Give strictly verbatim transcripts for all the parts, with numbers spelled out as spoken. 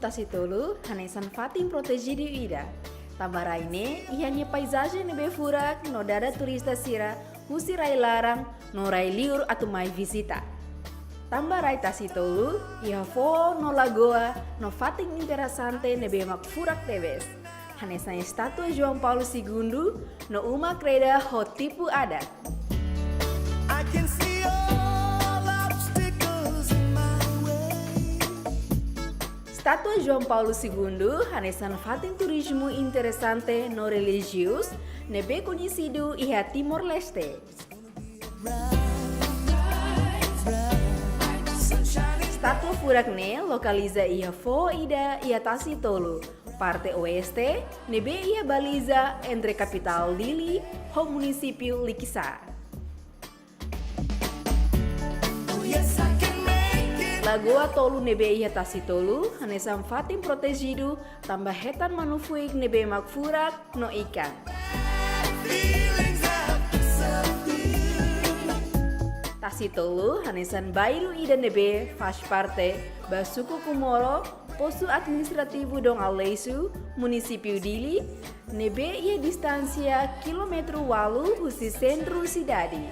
Tasitolu hanesan fatin protejidu ida. Tanba rai ne'e iha nia paizajen ne'ebé furak no dada turista sira husi rai-laran no rai-liur atu mai vizita. Tanba rai Tasitolu iha foho no lagoa no fatin interesante ne'ebé mak furak tebes. Hanesan estátua João Paulo Segundo no uma kreda ho tipu adat. I can see all obstacles in my way. Estátua João Paulo Segundo hanesan fatin turizmu interesante no relijiozu ne'ebé koñesidu iha Timor-Leste. Estátua furak ne'e lokaliza iha foho ida iha Tasitolu, parte oeste, ne'ebé iha baliza entre kapitál Dili ho munisípiu Likisá. Lagoa tolu ne'ebé iha Tasitolu hanesan fatin protejidu tanba hetan manu-fuik ne'ebé mak furak no ikan. Tasitolu hanesan bairru ida ne'ebé faz parte ba suku Comoro, postu administrativu Dom Aleixo, munisípiu Dili, ne'ebé iha distánsia kilómetru ualu husi sentru sidade.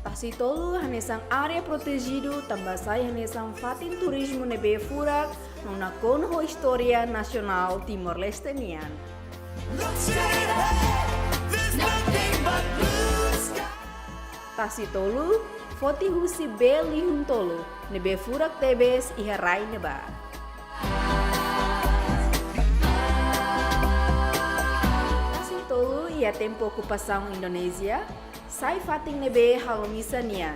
Tasitolu hanesan área protejidu tanba sai hanesan fatin turizmu ne'ebé furak no nakonu ho istória nasionál Timor-Leste nian. Look straight ahead, there's nothing but blue sky. Tasitolu foti husi bee lihun tolu ne'ebé furak tebes iha rai ne'ebá. Tasitolu iha tempu okupasaun Indonézia sai fatin ne'ebé halo misa nian.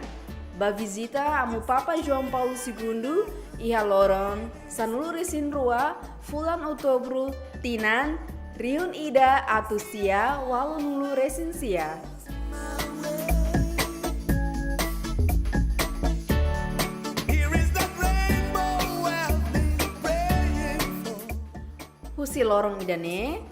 Ba vizita Amu Papa João Paulo Segundo iha loron sanulu-resin-rua fulan Outubru tinan rihun ida atus sia ualunulu-resin-sia. Husi loron ida-ne'e,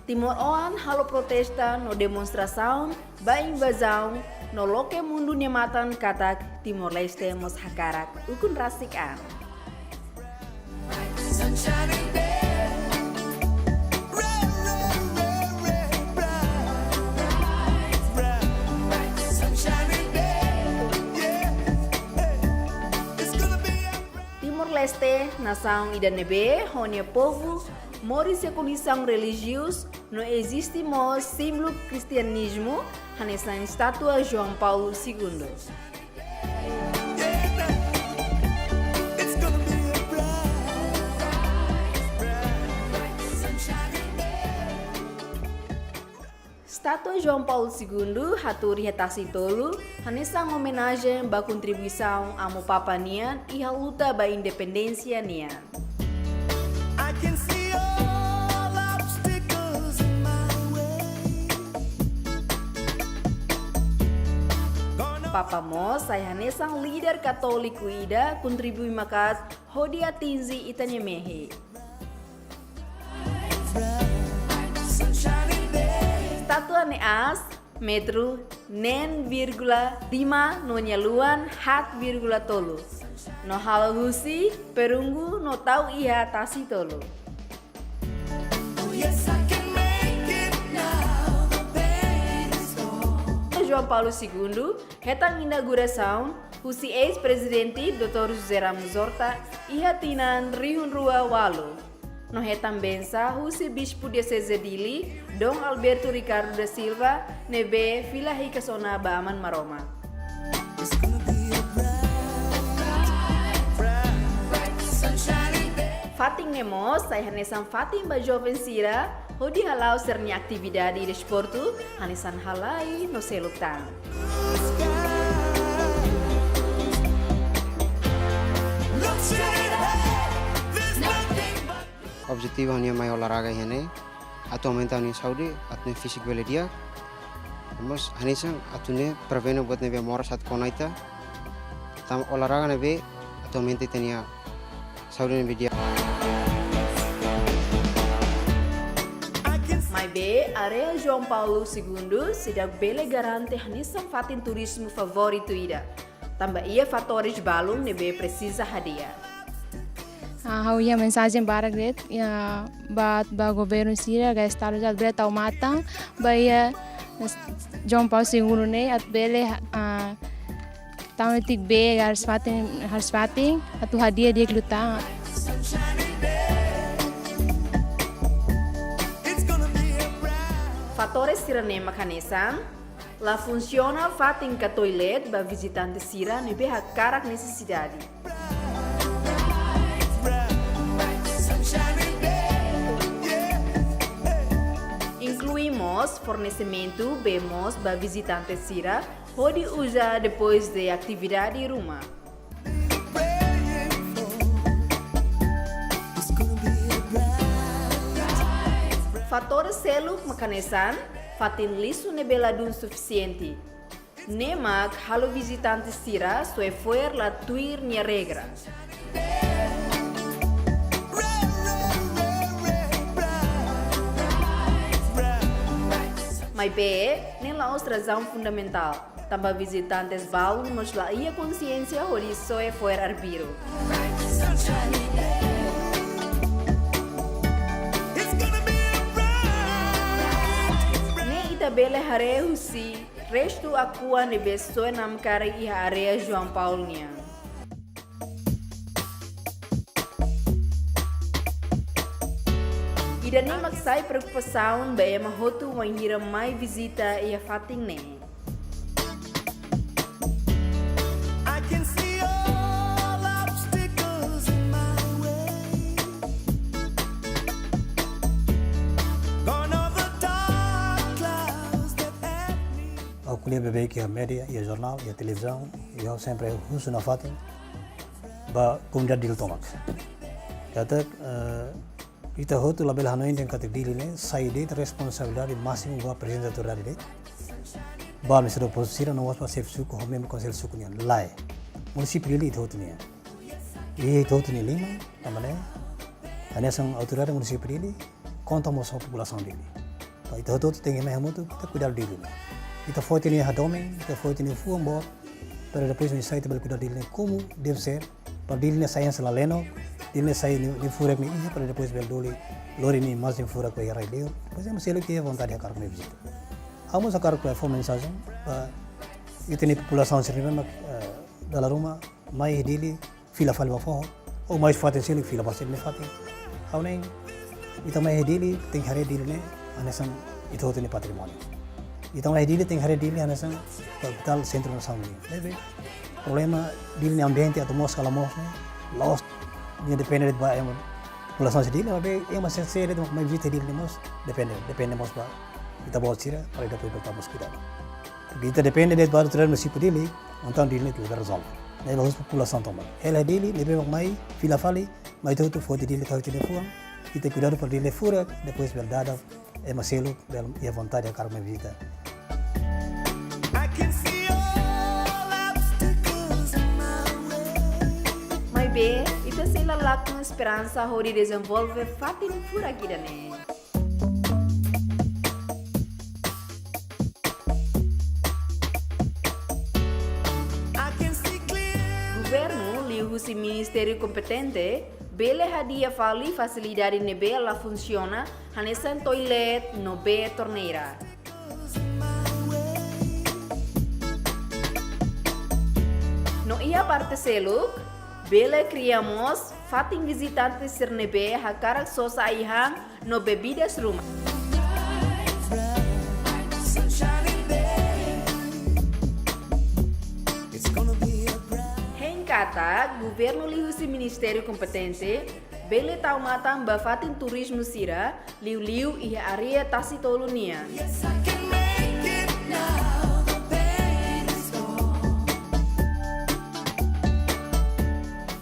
timoroan halo protesta no demonstrasaun ba invazaun no loke mundu nia matan katak Timor-Leste mós hakarak ukun rasik an. Timor-Leste, nasaun ida ne'ebé ho nia povu moris iha kondisaun relijiozu no eziste mós símbolu kristianizmu, hanesan estátua João Paulo Segundo. Estátua João Paulo Segundo hatuur iha Tasitolu hanesan omenajen ba kontribuisaun Amu Papa nian iha luta ba independénsia nian. I can see all obstacles in my way. Papa mós sai hanesan líder katóliku ida kontribui maka'as hodi atinje ita-nia mehi. Estátua nia aas metru neen vírgula lima no nia luan haat vírgula tolu. No halo husi perunggu no tau iha Tasitolu. João Paulo Segundo hetan inaugurasaun husi eis-prezidente doutór José Ramos Horta iha tinan rihun rua ualu. No hetan bensa husi Bispu Dioseze Dili, Dom Alberto Ricardo da Silva, ne'ebé fila hikas ona ba Aman Maromak. Fatin ne'e mós sai hanesan fatin ba joven sira hodi hala'o sira-nia atividade desportu, hanesan halai no seluk tan. Objetivu ha'u-nia mai olahraga iha ne'e atu aumenta ha'u-nia saúde, atu nune'e fíziku bele di'ak. Mós hanesan atu nune'e prevene buat ne'ebé moras atu kona ita. Tanba olahraga ne'ebé atu aumenta ita-nia saúde ne'ebé di'ak. Maibé, área João Paulo Segundo seidauk bele garante hanesan fatin turizmu favoritu ida. Tanba iha fatores balun ne'ebé presiza hadi'a. Ah, ha'u iha mensajen barak de'it, iha ba, ba governu sira, ka estadu sira atu bele tau matan ba iha João Paulo Segundo ne'e, atu bele, ah, tau netik be, harus fatin, harus fatin, atu hadi'a di'ak liután. Fatores sira-ne'e mak hanesan: la funsiona fatin ka toilet ba vizitante sira ne'ebé hakarak nesesidade. Inklui mós fornesimentu bee moos ba vizitante sira hodi uza depois de atividade ruma. Fatór seluk mak hanesan: fatin lixu ne'ebé ladún sufisiente. Ne'e mak halo vizitante sira soe fo'er la tuir nia regra. Maibé, ne'e la'ós razaun fundamentál tanba vizitantes balun mós la iha konsiénsia hodi soe fo'er arbiru. Ne'e ita bele haree husi restu akuan ne'ebé soe namkari iha área João Paulo nian. Ida-ne'e mak sai preokupasaun ba ema hotu wainhira mai vizita iha fatin ne'e. I can see all obstacles in my way. Gone are the dark clouds that had me. Ha'u ko'alia beibeik iha média, iha jornál, iha televizaun, i ha'u sempre husu nafatin ba komunidade Dili tomak. Katak, eh, ita hotu labele hanoin dehan katak Dili ne'e sai de'it responsabilidade másimu ba prezidente autoridade de'it, ba administradór postu sira, no mós ba xefe suku, ho membru konsellu suku nian. Lae. Munisípiu Dili ita hotu nian. I ita hotu nia liman, tanba ne'e hanesan autoridade munisípiu Dili konta mós ho populasaun Dili. Ba ita hotu-hotu tenke mai hamutuk, ita kuidadu Dili ne'e. Ita foti nia hadomi, ita foti nia fuan boot, para depois mai sai ita bele kuidadu Dili ne'e komu deve ser, para Dili ne'e sai hanesan lalenon, Dili ne'e sai nia, nia furak ne'e iha, para depois bele duli, lori nia masin furak ba iha rai liur. Depois ema seluk iha vontade hakarak mai vizita. Ha'u mós hakarak fó mensajen ba ita-nia populasaun sira ne'ebé mak, eh, dala ruma mai Dili fila fali ba foho, ou mai fatin seluk fila ba seluk nia fatin. Ha'u hanoin, ita mai Dili, tenke haree Dili ne'e hanesan ita hotu nia patrimóniu. Ita mai Dili, tenke haree Dili hanesan kapitál sentru nasaun nian. Ne'ebé problema Dili nia ambiente atu moos ka la moos ne'e, la'ós nia depende de'it ba ema populasaun sira Dili, maibé ema sira seluk mak mai vizita Dili ne'e mós depende, depende mós ba ita-boot sira, para ita bele tau mós kuidadu. Porque ita depende de'it ba autoridade munisípiu Dili, entaun Dili ne'e ita bele rezolve. Ne'e ba husi populasaun tomak. Hela Dili, ne'ebé mak mai fila fali, mai ita hotu foti Dili ka ita-nia fuan, ita kuidadu para Dili furak, depois bele dada ema seluk bele iha vontade hakarak mai vizita. I can see all obstacles in my way. Maibé, ita sei la lakon esperansa hodi dezenvolve fatin furak ida-ne'e. I can see clear. Governu liuhusi ministériu kompetente bele hadi'a fali fasilidade ne'ebé la funsiona, hanesan toilet no bee torneira. No iha parte seluk, bele kria mós fatin vizitante sira ne'ebé hakarak sosa ai-han no bebidas ruma. Hein katak, governu liuhusi ministériu kompetente bele tau matan ba fatin turizmu sira, liuliu iha área Tasitolu nian.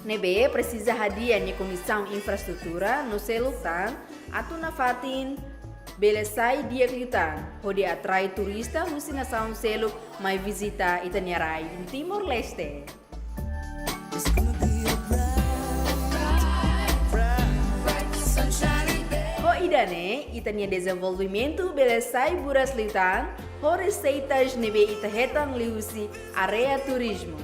Ne'ebé presiza hadi'a nia kondisaun infraestrutura no seluk tan, atu nafatin bele sai di'ak liután, hodi atrai turista husi nasaun seluk mai vizita ita-nia rai Timor-Leste. Ho ida-ne'e, ita-nia dezenvolvimentu bele sai buras liután, ho reseitas ne'ebé ita hetan liuhusi área turizmu.